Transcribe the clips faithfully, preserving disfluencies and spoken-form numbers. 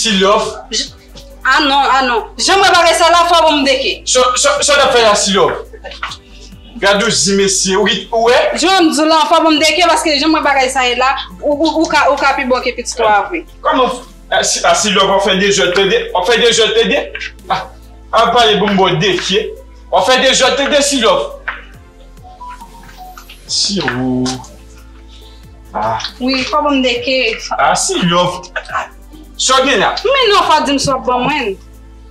Silòf. J-, ah non, ah non. Jan m wè bagay sa la, fò ban m deke. Sa, sa, sa w t ap fè la, Silòf? Gad ou di mesye, ou, ou wè? Jan m di w la, fò ban m deke, paske jan m wè bagay sa ye la, ou, ou, ou ka, ou ka pi bon ke pitit ou a vre. Kòman f-, a, si, a, Silòf, w ap fè dezòd, tande? W ap fè dezòd, tande? Ah, a pale pou m ba w deke. W ap fè dezòd, tande, Silòf? Si ou. Ah. Wi, fò ban m deke. Ah, Silòf. Sa w gen la? Men non, fò di m sa w ap ban mwen.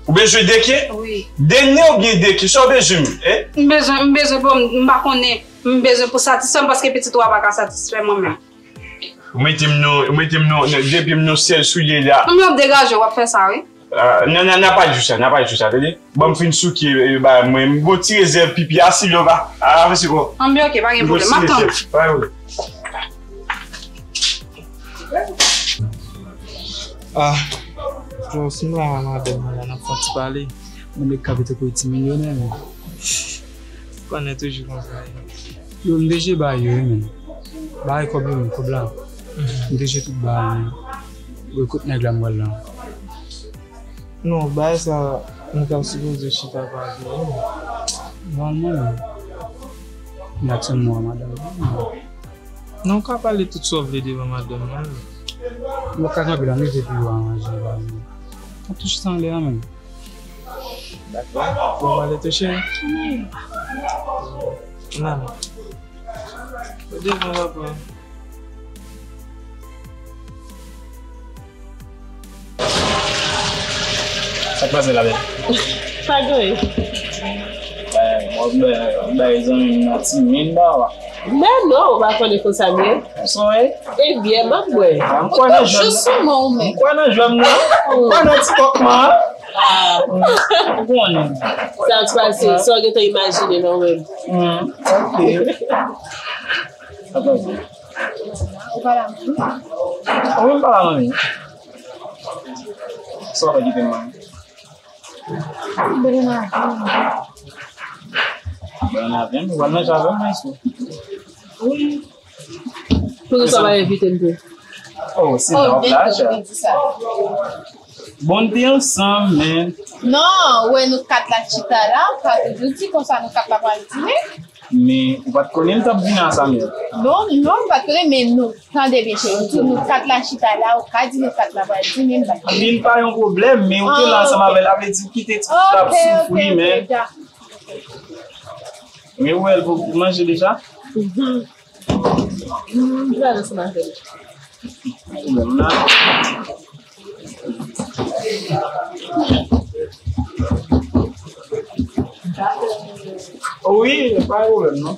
Ou bezwen deke? Wi. De nen oubyen deke? Sa w bezwen, eh? M bezwen, m bezwen pou m, m pa konnen. M bezwen pou satisfè m paske pitit ou a pa ka satisfè mwen menm. Ou mete m nan, ou mete m nan, nan, de pye m nan sèl soulye la. Non, men w ap degaje w, w ap fè sa, wi. Ah, nan, nan, nan pa di sa, nan pa di sa, tande? Ban m fin souke, eh, ba mwen, m gon ti rezèv pipi a, Silòf, a, a, avanse kò. Anben, ok, pa gen pwoblèm, m ap tann ou. Pa gen pwoblèm. Ah, Johnson la, madanm mwen la, n ap fè yon ti pale. Mwen de kapite pou ti milyonè, men. Konnen toujou konsa ye. Yo, m deje ba yo, wi, men. Ba yo kòb yo, men, kòb la. M deje tout ba yo, men. Yo, kot nèg la m pral la. Non, bagay sa, nou ta sipoze chita pale, wi. Nòmalman, men. M ap tann mwen, madanm. Non, w ka pale tout sa w vle devan madanm nan, wi. Mwen ka kanpe la, m rive pi yo aranje ba yo. Mwen touche sa anlè a, men. Dakò. Bon, ale touche. Nan. Ou devan papa. Sa k pase la, bèl? Pa gen. Bay, bay zanmi m nan ti men ba wa. Men non, ou pa konnen konsa m ye. Sa w ye? Ebyen, m ap bwè. M kwè nan jwèm. Jous sou mwen ou menm. M kwè nan jwèm nan. M kwè nan ti kòkman. Ah, ou konnen. Sa k pase, sa w gentan imajine nan ou menm. Hmm, ok. Sa pase. Ou pa la manmi? Ou menm pa la manmi. Sa w fè kite m manmi? Bèl nan avi. Bèl nan avi, ou pral manje avè m, men sou. Wi. Poukisa w pa envite m tou? Oh, se nan w ap la, cha. Bon, n te ansanm, men. Non, wè nou kat la chita la, ou ka toujou di konsa nou kat la pral dine. Men, ou pa t konnen m t ap vini a Samuel. Non, non, m pa t konnen, men nou, tande byen, cheri, m di w, nou kat la chita la, ou ka di nou kat la pral dine, m pa t konnen. Vin pa yon pwoblèm, men ou te la ansanm avè l, sa vle di w kite ti fi la ap soufri, men. Men ou wè l pou manje deja? Gade sa m ap fè. Bon, nan. Wi, pa gen pwoblèm, non.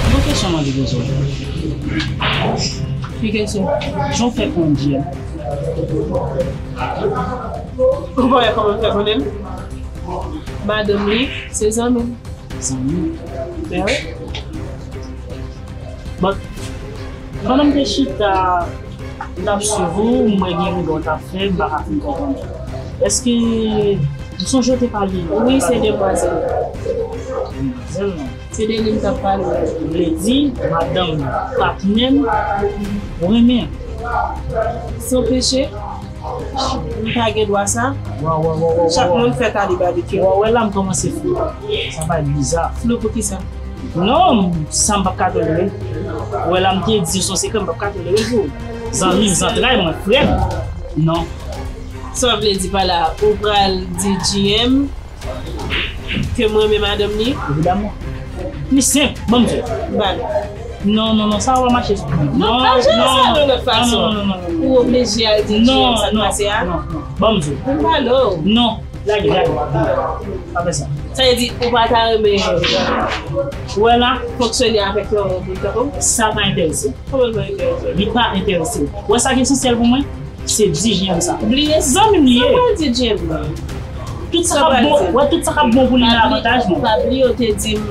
Yon kesyon mwen te poze w. Ki kesyon? Jan w fè konnen Djèm? Ou pa wè kòman m fè konnen l? Madanm li, se zanmi m. Zanmi? Ben wi. Bon, pandan m te chita, m t ap swiv ou, m wè gen yon bagay w t ap fè, m pa ka fin konprann. Èske, m sonje w te pale? Wi, se demwazèl. Demwazèl, non. Se de li m t ap pale. Vle di, madanm, patnè m, renmen. San peche, m pa gen dwa sa. Waw, waw, waw, waw. Chak moun fè talib avèk yo. Waw, wè la m kòmanse flou. Sa pa biza. Flou poukisa? Non, sa m p ap ka tolere. Wè la m te di w se yon sekrè, m p ap ka tolere l pou ou. Zanmi m, zantray mwen, frè m. Non. Sa w vle di pa la, ou pral di G M ke m renmen madanm li? Evidaman. Li senp, ban m di w. Ba l. Non, non, non, sa w ap mache sou mwen. Non, pa jere sa nan lòt fason. Non, non, non, non, non. Ou oblije al di G M sa k pase a? Non, non, non, non. Ban m di w. M pale w. Non. Lage, lage. Pa fè sa. Sa vle di, ou pa ta renmen wè la, fonksyone avèk yon moun tankou m? Sa pa enterese m. Kòman l pa enterese w? Li pa enterese m. Wè sa ki esansyèl pou mwen? Se di J M sa. Bliye sa. Zanmi m li ye. Sa pral di J M nan? Tout sa k ap bon, wè, tout sa k ap bon pou li nan avantaj mwen. Pa bliye, w te di m,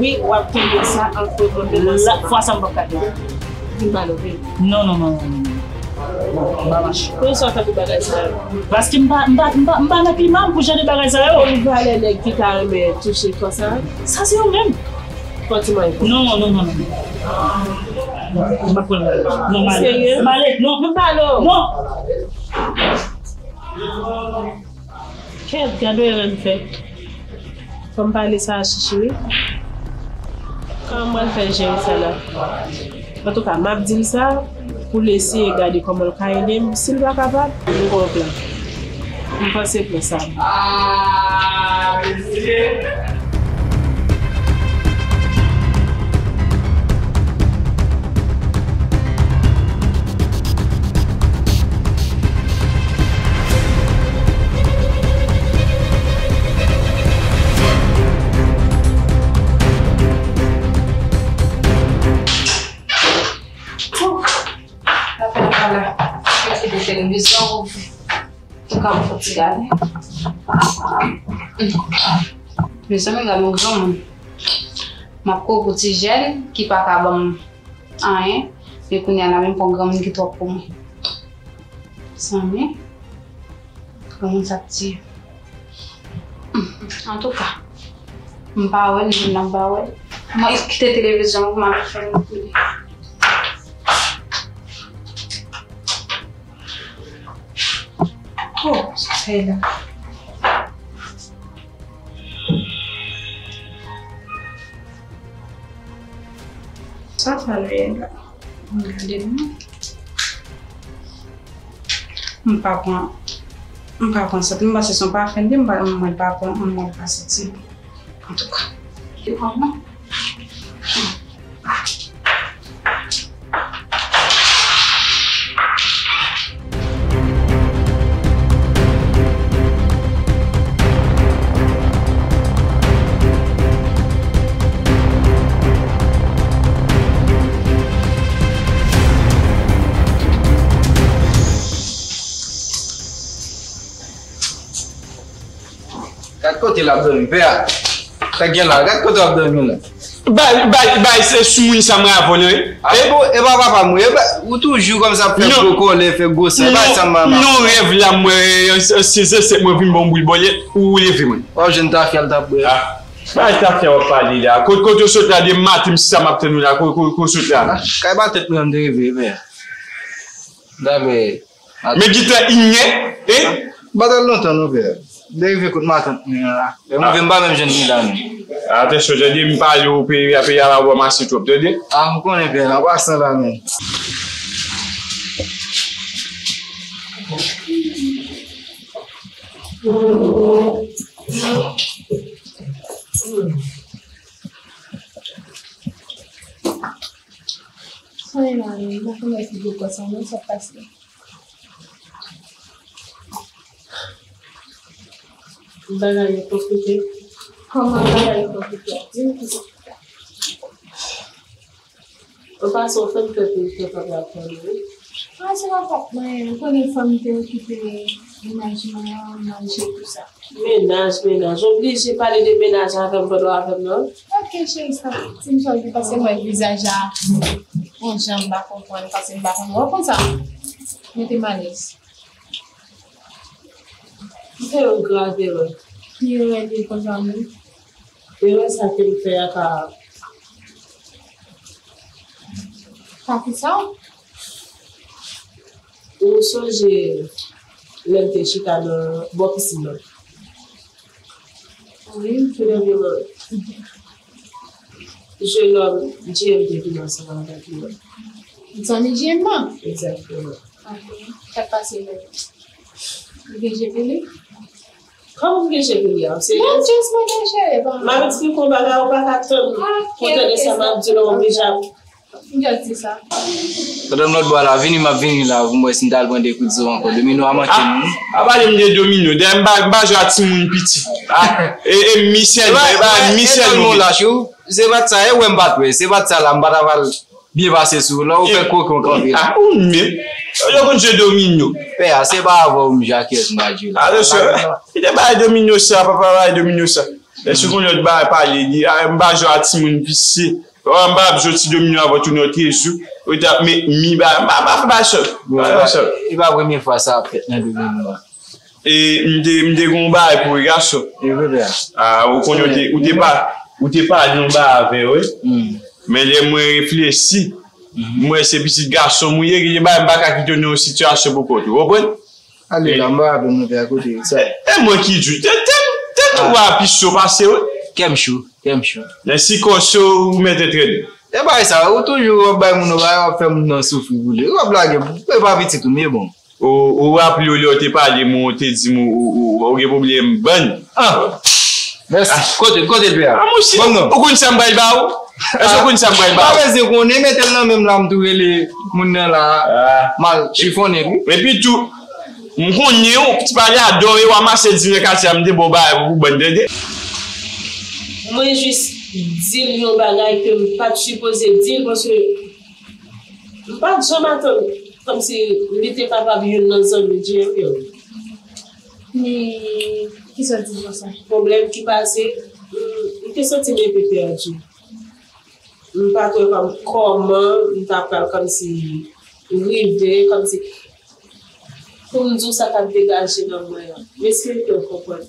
wi, w ap kenbe sa ant mwen menm ansanm. Fwa sa m p ap ka kenbe. Vin pale w, vin. Non, non, non, non, non. Non, m pa mache. Poukisa w fè tout bagay sa yo? Paske m pa, m pa, m pa, m pa nan klima m pou jan de bagay sa yo. Ou konn valè nèg ki ta renmen touche kò sa? Sa se yo menm. Fò ti mwen. Non, non, non, non, non. M ap pran l. Non, m ale. Serye? M ale. Non. M pale w. Non. Kèt, gade erè m fè. Fò m pale sa a Chichi wi. Kòman m pral fè jere sa la? Antouka, m ap di l sa pou l eseye gade kòman l ka ede m. Si l pa kapab, m gon plan. M panse plan sa bon. Apre, apre la, mwen kite televizyon ouvri. Tou ka m fè ti gade. Mezanmi, gade yon granmoun. M ap kouri pou ti jèn ki pa ka ban m anyen, men kounye a la menm pa yon granmoun ki twòp pou mwen. Mezanmi, granmoun sa ap tiye m. Antouka, m pa wè l, m pa wè l. Mwen kite televizyon pou m al fè yon kouri. Oh, sa fè la. Sa fè nou ye la? Gade non. M pa pran, m pa pran sante, m panse se yon pafen li, m pa, mwen pa pran, mwen pa santi. Antouka. Li pran non. Gad kote l ap dòmi, pè a. Sa k gen la? Gad kote w ap dòmi la. Bay, bay, bay, se soumoun sa mwen avè w, non, wi. Ah, bon, e pa papa m, wi. E pa, ou toujou kòmsi ap fè gwo kòlè, fè gwo san. E pa sa m pa. Non, rèv la, mwen, se, se, se, mwen vin bon boul bòlèt, ou leve mwen. W ap jwenn tafya l t ap bwè. Ah, bay tafya w ap pale la. Kote, kote w sot la, de maten, m sa m ap tann ou la, kote, kote, kote w sot la. Ah, kay ba tèt mwen, m te reve, men. Dame. Men gita inyen, hein? M pa t al lontan non, pè. M te rive kot matant mwen an la. Lè m rive, m pa menm jwenn li la, non. Atansyon, tande, m pale w, peyi a, peyi a pa bon mache twòp, tande? Ah, m konnen, pè, an pasan la, men. Sa ye la, men, m pa konn lè ki gwo kò sa, men sa pase. Bagay yo konplike. Kòman bagay yo konplike? Di m kisa. Ou pase yon fanm fè pou fè papa fè nou, wi. Ah, se pa fòt mwen, ou konnen fanm te okipe mennaj mwen an, manje, tout sa. Mennaj, mennaj. Oblije pale de mennaj avè m pandan w avè m nan. Ok, cheri, sa, si m sòti, paske m wè vizaj la, yon jan m pa konprann, paske m pa konn wè w konsa. Mete m alèz. M fè yon grav erè. Ki erè li konsa menm? Erè sa ke m fè a ka. Ka ki sa? Ou sonje lè m te chita nan bò pisin nan? Wi, m sonje. Tou dènyèman, jenòm J M te vin ansanm avèk mwen. Zanmi J M nan? Egzakteman. Ok. Sa k pase menm? Ou gen je pou li? Kòman m gen je pou li a? Ou serye? Non, just mwen gen je, bon. M ap eksplike w yon bagay, ou pa ka tann pou w tande sa m ap di w la, ou deja M jis di sa. Pandan m lòt bò a la, vini, m ap vini la pou m wè si m t al pran de kout zo ankò. Domino a manke m wi. A pale m de domino. Dayè m pa, m pa jwe a timoun piti. A, e, e mi sèlman, e pa mi sèlman. Se pa t sa, e wè m pa t wè. Se pa t sa la, m pa t ap al byen pase sou ou. Lè ou fè kwoke w kanpe la. A, ou menm. Yo konn jwe domino. Pè a, se pa avè w m jwe a kiyès m pral jwe la. A, se sa. Li te bay domino sa, papa bay domino sa. Èske w konn lòt bagay pale, li, a, m pa jwe a timoun visye. Ò, m pa ap jwe ti domino avè w tou nan trezou. Ou t ap met mi ba, m pa, m pa fè bagay sa. Bon, m pa fè bagay sa. E pa premye fwa sa ap fèt nan domino an. E m te, m te gen yon bagay pou w, gason. E vre, pè a. A, ou konn, ou te, ou te pa, ou te pale yon bagay avè, wi. Men lè mwen reflechi, m wè se pitit gason m ou ye, gen bagay m pa ka kite w nan yon sitiyasyon pou kont ou, konprann? Ale la, m pa rapè mwen pè a kote sa. E mwen ki di w, tèt, tèt, tèt ou a pi cho pase, wi. Kè m cho, kè m cho. Nan si kò cho, ou mèt antrene. E bagay sa, ou toujou w ap bay moun yon bagay, w ap fè moun nan soufri pou li. W ap lage, e pa pitit ou m ye, bon. Ou, ou raple w lè w te pale m, ou te di m, ou, ou, ou, ou gen pwoblèm bann. Ah! Mèsi. Kote l, kote l, pè a? A, monchè, ou konn sa m pral ba ou? Èske ou konn sa m pral ba ou? Pa bezwen konnen, mete l nan men m la, m tou rele moun nan la. M al chifonnen l, wi. Epi tou, m konnen w, ti pale a dò, e w ranmase di nan katye a, m te ba w bagay pou bann, tande. Mwen jis di l yon bagay ke m pa t sipoze di l, paske m pa t janm atann kòmsi li te kapab youn nan zanmi J M yo. Men, kisa w di konsa? Pwoblèm ki pase, m, m te santi m enpe pèdi. M pa t wè kòm, kòman m ta pral kòmsi rive, kòmsi pou m di w sa k ap degaje nan mwen an. M espere ke w konprann.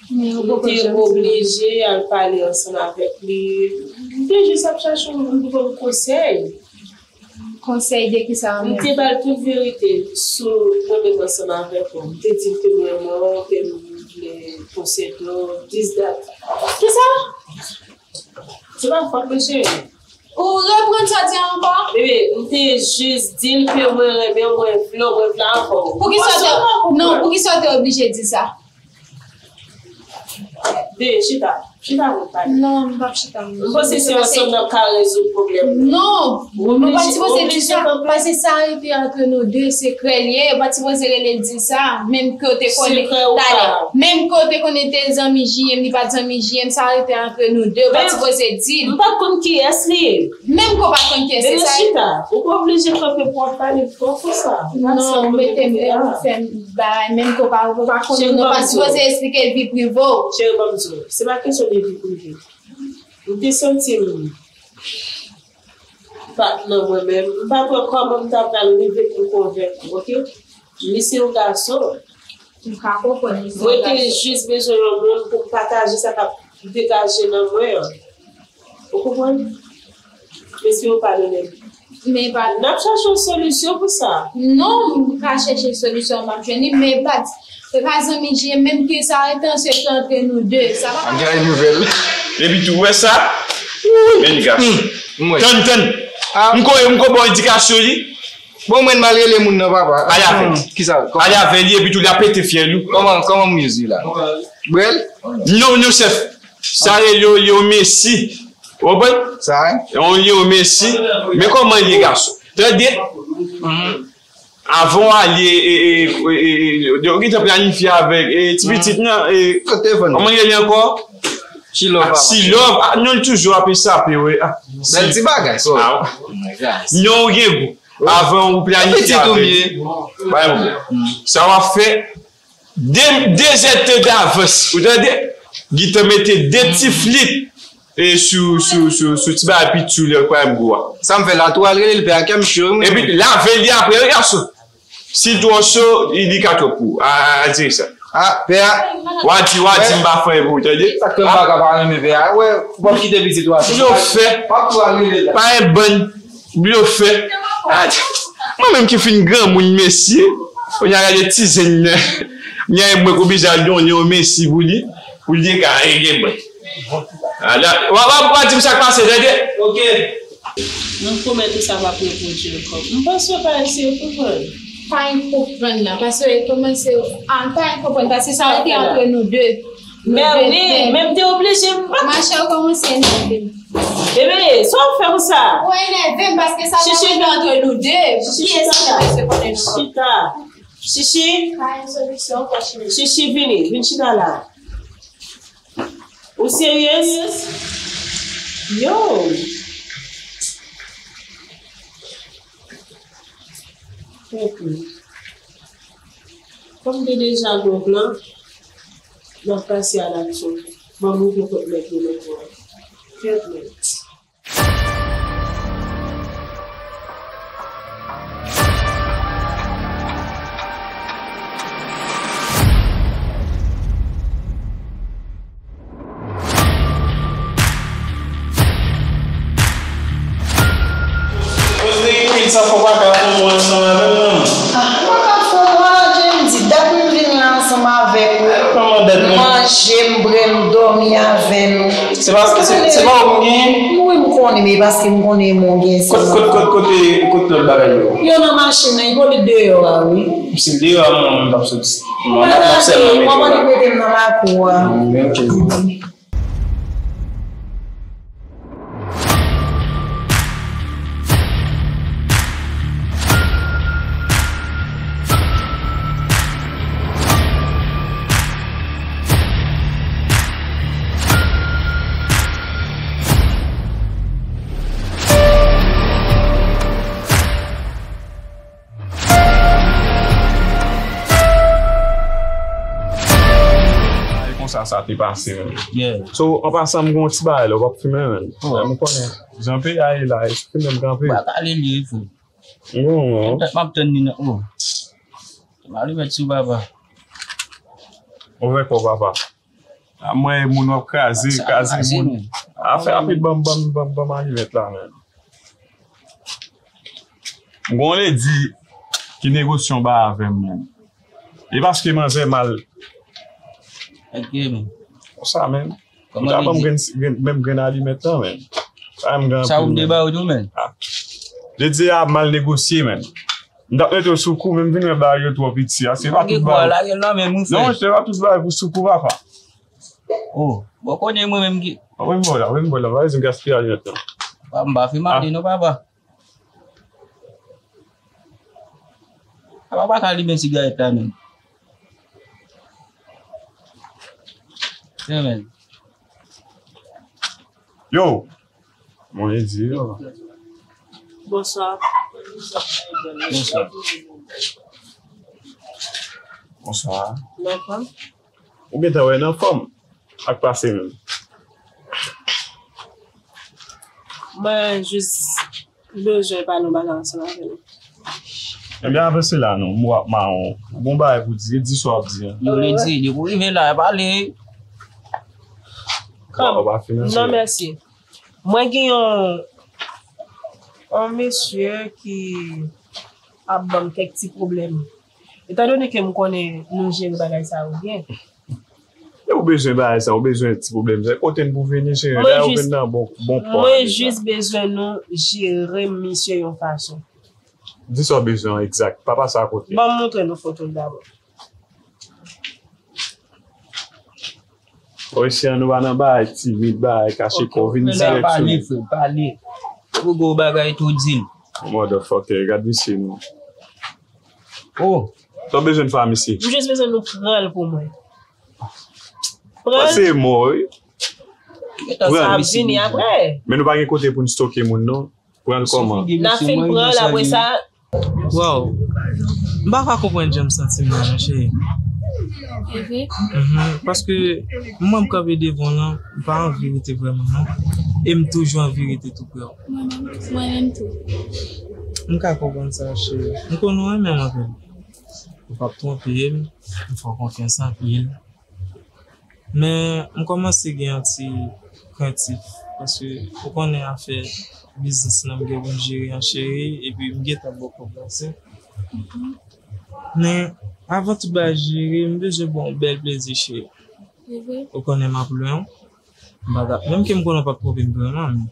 Men ou poko janm di mwen. M te oblije al pale ansanm avèk li. M te jis ap chache yon moun pou ban m konsèy. Konsèy de kisa menm? M te ba l tout verite sou mwen menm ansanm avèk ou. M te di l ke m renmen w, ke m vle posede w, this, that. Kisa? Se pa fòt mwen, cheri. Ou reprann sa w di a ankò? Bebe, m te jis di l ke mwen renmen w, mwen vle w, mwen vle avè w. Poukisa w te, non, poukisa w te oblije di sa? Bebe, chita. Chita pou n pale. Non, m p ap chita. M panse se ansanm n ap ka rezoud pwoblèm nan. Non, nou pa t sipoze di sa, paske sa rete antre nou de, sekrè l ye, ou pa t sipoze rele l di sa, menm ke w te konnen talè. Menm ke w te konnen te zanmi J M, li pa t zanmi J M, sa rete antre nou de, ou pa t sipoze di l. M pa t konn kiyès li ye. Menm ke w pa t konn kiyès li, sa. Bebe, chita. Ou pa oblije kanpe pou w ap pale fò konsa. Non, ou mete m, ou fè m bagay, menm ke w pa, ou pa konnen, nou pa sipoze esplike vi prive w. Cheri, ban m di w, se pa kesyon de vi prive. M te santi m pa t nan mwen menm. M pa t wè kòman m ta pral rive pou m konvenk ou, oke? Li se yon gason. M ka konprann li se yon gason. Mwen te jis bezwen yon moun pou m pataje sa k ap degaje nan mwen an. Ou konprann? Mesye yo padone m. Men pa. N ap chache yon solisyon pou sa. Non, m ka chèche solisyon, m ap jwenn li, men pa, se pa zanmi J M, menm ke sa rete an sekrè antre nou de. Sa pa. An gen nouvèl. Epi tou, wè sa? Wouy, men gason. Tann, tann. M ko, m ko ba w endikasyon li. Bon, mwen, m al rele moun nan, papa. Pale avè l. Kisa? Pale avè li, epi tou, l ap pete fyèl ou. Kòman, kòman m use li la? Brel? Non, non, chèf. Sa rele yo, yo mesi. Ou konprann? Sa, wi. Yon li yon mesi. Men kòman li ye, gason? Tande? Avan w ale, e, e, e, e, e, yo gentan planifye avèk, e, ti pitit nan, e, kòman li rele ankò? Chilove. Ah, Chilove. Ah, non, li toujou ap echape, wi. Ah, bèl ti bagay, so. Ah, wi. Non, ou gen gou. Avan ou planifye avèk li. Ba yon bon. Sa w ap fè, de, de zèdtan davans. Ou tande? Gentan mete de ti flit, e, sou, sou, sou, sou ti bagay piti ou lè kwè m gou a. Sa m fè la, tou al rele l pè a, kè m cho, wi. Epi, lave li apre, wi, gason. Si l twò cho, li, li ka twòp pou ou. A, a, a, dirèk sa. Ah, pè a. W a di, w a di m pa fè anyen pou ou, tande? Sa k fè m pa ka pa renmen pè a. Wè, w ap kite pitit ou a. Blofè. W ap tou al rele l la. Pa yon bann blofè. Ah, mwen menm ki fin granmoun, mesye. Kounye a gade ti zen nan. Mwen menm mwen k oblije al donnen yon mesi pou li. Pou li te ka regle mwen. Ala, w a, w a, w a di m sa k pase, tande? Ok. Mwen pwomèt ou sa p ap repwodui ankò. M panse w pa eseye konprann. Pa enn konprann nan, paske kòmanse, ah, pa enn konprann, paske sa rete antre nou de. Men wi, men m te oblije, m pa. Machè, ou kòmanse enève m. Bebe, sa w ap fè konsa? Ou enève m paske sa pa rete antre nou de. Kiyès ki ta vle se konnen nou? Chita. Chichi. Pa gen solisyon ankò, cheri. Chichi, vini. Vin chita la. Ou serye? Yo. Kèt men. Kòm te deja gon plan, m ap pase a laksyon. Ban m rive kot mèt yo mèt yo. Kèt men. Poze yon pil sa fò pa ka fon mwen ansanm avè m non. Ah, m pa ka fon mwen, J M D, dat m vin la ansanm avèk ou. Kòman dat nou? Manje, m bwè, m dòmi avè nou. Se pa, se, se pa ou m genyen? Wi, m konnen, men paske m konnen e mwen w genyen sèlman. Kot, kot, kot, kote, kote lòt bagay yo? Yo nan machin nan, Ipolit deyò a, wi. Si l deyò a, mwen, mwen p ap soti. Mwen, n ap, n ap sèlman mete w la. Mwen mete m nan lakou a. Mm, ok. Bagay konsa sa te pase, menn. Yeah. So, an pasan, m gen yon ti bagay la, w p ap fimen, menn. Oh. M konnen jan peyi a ye la, e sou fimen m kanpe. Ba kale li, fou. Non, non. Tèt m ap tann li nan, oh. M ale mèt sou papa. Ou fè kò papa. A mwen, moun w ap kraze, kraze moun. Afè rapid, ban m, ban m, ban m, ban m alimèt la, menn. M gon ledi ki negosye yon bagay avè m, menn. E paske manzè mal. Ok, menn. Konsa, menn. Ou ta ban m grenn, grenn, menm grenn alimèt lan, menn. Sa m gen anpil, menn. Sa ou m te ba ou tou, menn? Ah. Ledi a mal negosye, menn. M t ap mete w sou kou, men m vin wè bagay yo twò piti. A, se pa tout bagay. Lage kò a, lage l nan men m, wi, frè. Non, se pa tout bagay pou sou kou, papa. Oh, bon, konnen mwen menm ki. Wi, m bò la, wi, m bò la. Pa bezwen gaspiye alimèt lan. Pa, m pa fimen ale non, papa. Papa pa ka limen sigarèt la menm. Yeah, man. Yo! Mwen di yo. Bonswa. Bonswa. Bonswa. Ou anfòm? Ou gentan wè n anfòm. Ak pase menm. Mwen jis bezwen pale yon bagay ansanm avè nou. Ebyen, avanse la non, m w ap mawon. Ou gon bagay pou di, di sa w ap di an. Yo, li di, li pou rive la, pale. Kòm, non, mèsi. Mwen gen yon, yon mesye ki ap ban m kèk ti pwoblèm. Etandone ke m konnen nou jere bagay sa yo byen. E ou bezwen bagay sa, ou bezwen ti pwoblèm sa. Kote n pou vini, cheri? Dayè ou vin nan bon, bon pwa. Mwen jis bezwen nou jere misye yon fason. Di sa w bezwen an egzak. Pa pase akote. Ban m montre nou foto l dabò. O, isi an nou pa nan bagay timid, bagay kache kò, vin dirèk sou li. Pale, frè, pale. Ou gon bagay tou di l. Motherfucker, gad misye non. Oh. Sa w bezwen fè a misye? M jis bezwen nou pran l pou mwen. Pran l. Pase mò, wi. Pran l. Sa ap vini apre. Men nou pa gen kote pou n stoke moun non. Pran l kòman? N ap fin pran l apre sa. Waw. M pa ka konprann jan m santi m la non, cheri. E vre? Mhm. Paske mwen m kanpe devan w lan, m pa anvi rete vrèman non. E m toujou anvi rete tou prè w. Mwen menm, mwen menm tou. M ka konprann sa, cheri. M konnen w renmen m anpil. Ou p ap twonpe m, m fè w konfyans anpil. Men, m kòmanse gen yon ti krentif, paske ou konnen afè biznis lan m gen pou m jere an, cheri, epi m gentan bò kòb la, se. Men, avan tout bagay jere, m bezwen ba w yon bèl plezi, cheri. Ou konnen m ap lwen w. M pa ta, menm ke m konnen w p ap twonpe m vrèman, men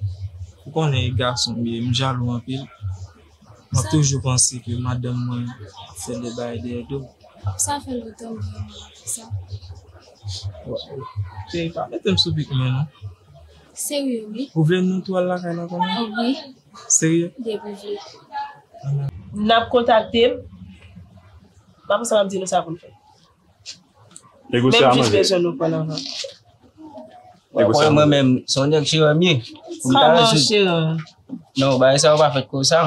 ou konnen e gason m ye, m jalou anpil. M ap toujou panse ke madanm mwen ap fè de bagay dèyè do m. Sa fè lontan m gen yon moun ap fè sa. Cheri, pa mete m sou pik mwen non. Serye, wi. Ou vle nou tou al lakay la kounye a? Wi. Serye? Depi w vle. N ap kontakte m. M ap ansanm ap di nou sa pou n fè. Men m jis bezwen nou pran anvan. Mwen menm, se yon nèg Cheran m ye. Kòman Cheran? Non, bagay sa yo pa fèt konsa.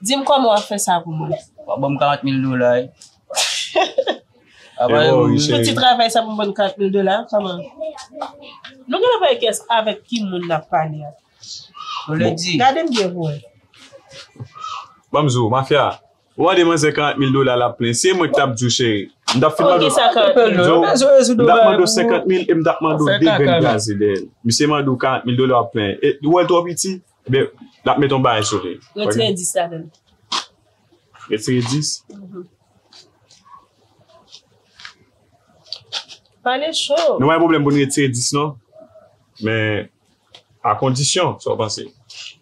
Di m kòman w ap fè sa pou mwen. W ap ban m karant mil dola, wi. Pou ti travay sa pou m ban n karant mil dola, kòman? Nou genlè pa wè kiyès avèk ki moun n ap pale a. Gade m byen pou wè. Ban m di w, mafya. Ou mande manzè karant mil dola, l ap plenyen. Si e mwen ki t ap di w, cheri, m t ap fin mande w, m t ap mande w senkant mil e m t ap mande w de grenn kraze dèyè l. Misye mande w karant mil dola, w ap plenyen. E, ou wè l twò piti? Ebyen, l ap met yon bagay sou li. Retire dis ladan l. Retire dis? Mhm. Pale cho. Nou pa gen pwoblèm pou n retire dis, non. Men, a kondisyon, sa w panse?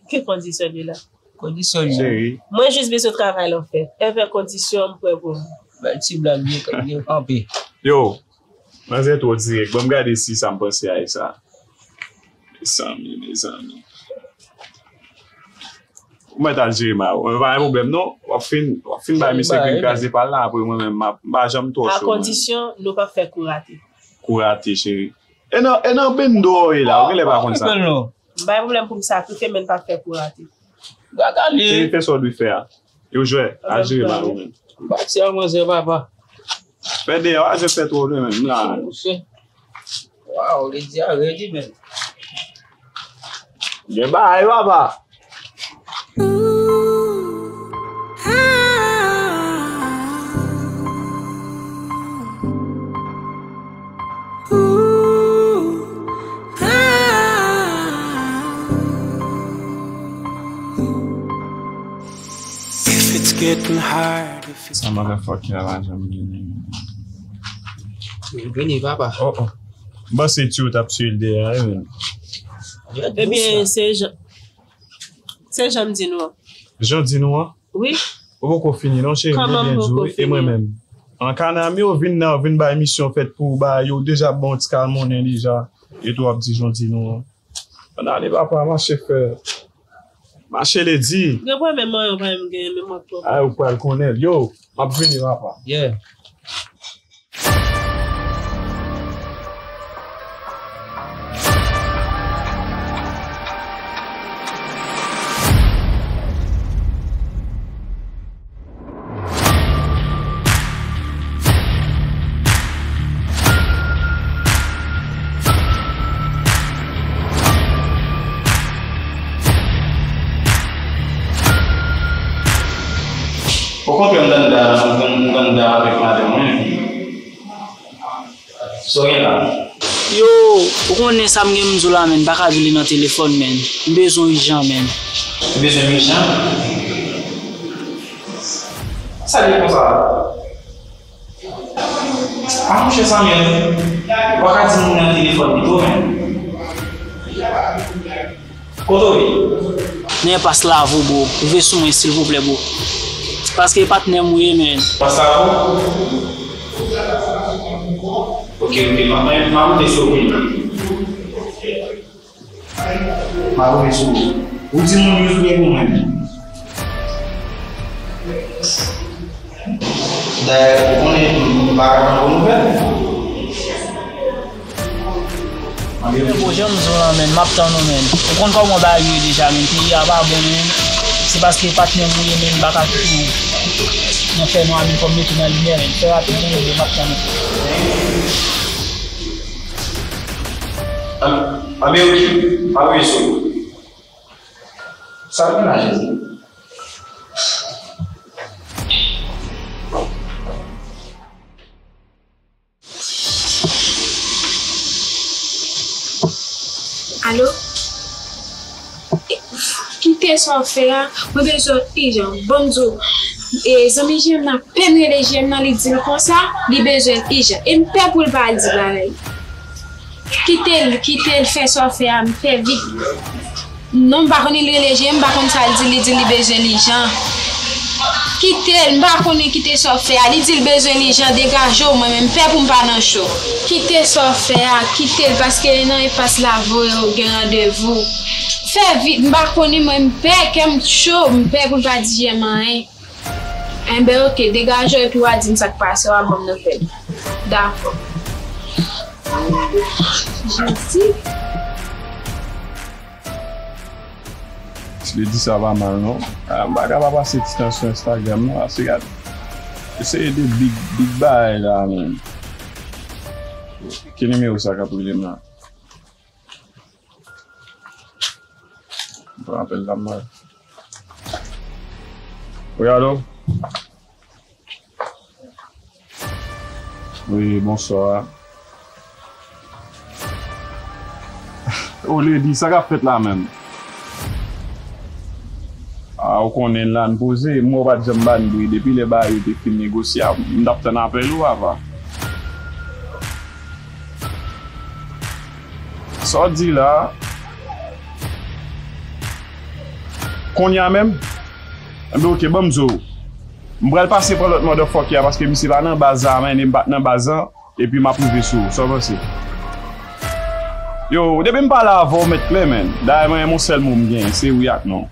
Ki kondisyon li la? Kondisyon li la. Cheri. Mwen jis bezwen travay lan fèt. Envè kondisyon, m prè pou m. Bay ti blag, byen, byen kanpe. Yo, manzè twò dirèk. Ban m gade si sa m panse a e sa. Mezanmi, mezanmi. Ou mèt al jere ma yo. Men pa gen pwoblèm non. W ap fin, w ap fin bay misye grenn kraze pa l la, apre mwen menm, m ap, m pa janm twò cho, mwen. A kondisyon, nou p ap fè kou rate. Kou rate, cheri. E nan, e nan bendo w ye la, ou genlè pa konn sa. M bay pwoblèm pou m sakrifye, men n p ap fè kou rate. Gagale. Cheri, fè sa w dwe fè a. Yo jwè, al jere ma yo, ou menm. Pati a manzè, papa. Fè deyò a, se fè twò lwen menm la. Waw, li di a redi menm. Gen bagay, papa. If it's getting hard, if it's Sa motherfucker la janm vini. Vini, papa. Oh, oh. M panse ti yo t ap tiye l dèyè a, wi, menm. Ebyen, se jan, se jan m di nou an. Jan di nou an? Wi. Ou poko fini non, cheri, m te byen di w, e mwen menm. An kanam yo vin nan, vin bay misyon fèt pou w, ba yo deja ban w ti kal monnen deja, e tou w ap di jan di nou an. Ann ale, papa, mache fè. Mache ledi. Gen pwoblèm, manman pa m genyen, men m ap pran. Ay, ou pral konnen l. Yo, m ap vini, papa. Yeah. Okontrè, m t anndan, m t anndan, m t anndan avèk madanm mwen. Sa w gen la? Yo, ou konnen sa m gen m di w la, menn, m pa ka di w li nan telefòn, menn. M bezwen w ijan, menn. Ou bezwen m ijan? Sa depan sa. Ah, monchè Samuel, ou pa ka di moun nan telefòn pito, menn. Kote w ye? Nan enpas Lavo, bro. Rive sou mwen, silvouplè, bro. Paske e patnè m ou ye, menn. Enpas Lavo? Ok, ok, m ap, m ap monte sou ou, wi. M ap monte sou ou. Ou di moun yo sou pou mwen. Dayè, ou konnen, m pa ka pran bon nouvèl. Ebyen, bro, jan m di w lan, menn, m ap tann ou, menn. Ou konn kòman bagay yo ye deja, menn. Peyi a pa bon, menn. Se paske patnè m ou ye, menn, m pa ka kite w nan fènwa, menn, fò m mete w nan limyè, menn. Fè rapid, menn, m ap tann ou. An, anben, ok. M ap rele sou ou. Sa l gen la, Jezi? Alo? E, kite sa w fè a, mwen bezwen w ijan. Ban m di w, e, zanmi J M nan, apèn rele J M nan, li di l konsa, li bezwen l ijan. E m pè pou l pa al di bagay. Kite l, kite l fè sa w fè a, m fè vit. Non, m pa konn li rele J M, m pa konn sa l di, li di li bezwen l ijan. Kite l, m pa konnen kite sa w fè a. Li di l bezwen li jan, degaje w, mwen menm m pè pou m pa nan cho. Kite sa w fè a, kite l, paske nan enpas la voye w gen randevou. Fè vit, m pa konnen mwen, m pè, kè m cho, m pè pou l pa di Jèm anyen. Enben, oke, degaje w epi w a di m sa k pase, w a ban m nouvèl. Dakò. Jezi. Lady, sa pa mal, non. Ah, m pa ka pa pase ti tan sou Instagram, non. Ase gad. Eseye de big, big bagay la, menm. Ki nimewo sa k ap rele m la? M pran apèl la, mal. Wi, alo? Wi, bonswa. O Lady, sa k ap fèt la menm? A, ou konnen la n poze, m wè w pa t janm ba n bri depi lè bagay yo te fin negosyab. M t ap tann apèl ou, papa. Sa w di la? Kounye a menm? Enben, oke, ban m di w. M pral pase pran lòt motherfucker a paske misye pa nan baz la, men, e m pa t nan baz lan, epi m ap rive sou ou. Sa w panse? Yo, depi m pale avè w, mèt klè, menn. Dayè, mwen, yon sèl mo m genyen, se wi ak non.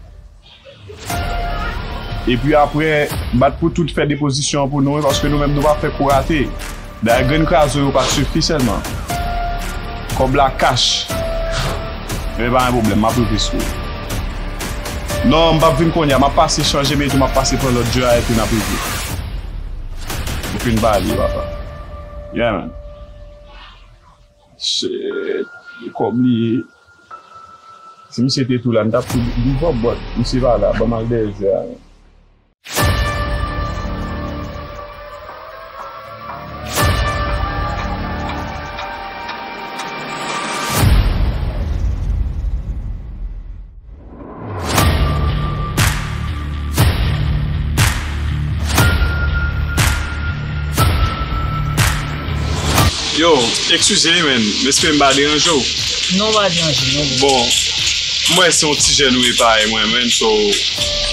Epi apre, bat pou tout fè depozisyon an pou nou, wi, paske nou menm nou pa fè kou rate. Dayè, grenn krazo yo pa t sifi sèlman. Kòb la kach. Men pa gen pwoblèm, m ap rive sou ou. Non, m p ap vin kounye a, m ap pase chanje, men tou m ap pase pran lòt djè a epi n ap rive. Ou fin pale, papa. Yeah, man. Shit. Kòb li ye. Si misye te tou la, n t ap tou big up, but misye pa la, ban m al dèyè zè a, man. Yo, eskize, men, m espere m pa deranje w. Non, pa deranje, non. Bon, m wè se yon ti jèn ou ye parèy mwen, men, so,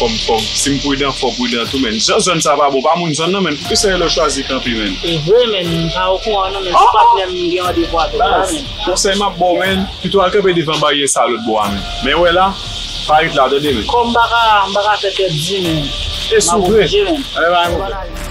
fò m, fò m, si m pridan, fò w pridan tou, men. Jan zòn sa pa bon, pa moun zòn nan, men, poukisa lè w chwazi kanpe, men? E vre, men, m pa okouran, non, men, se pa lè m gen randevou avè w la, men. Konsèy m ap ba w, men, pito al kanpe devan baryè sa lòt bò a, men. Men, wè la, pa ret la, tande, men. Kòm m pa ka, m pa ka fè pèdi, men. E sou vre? M ap oblije, men. Anben, pa gen pwoblèm.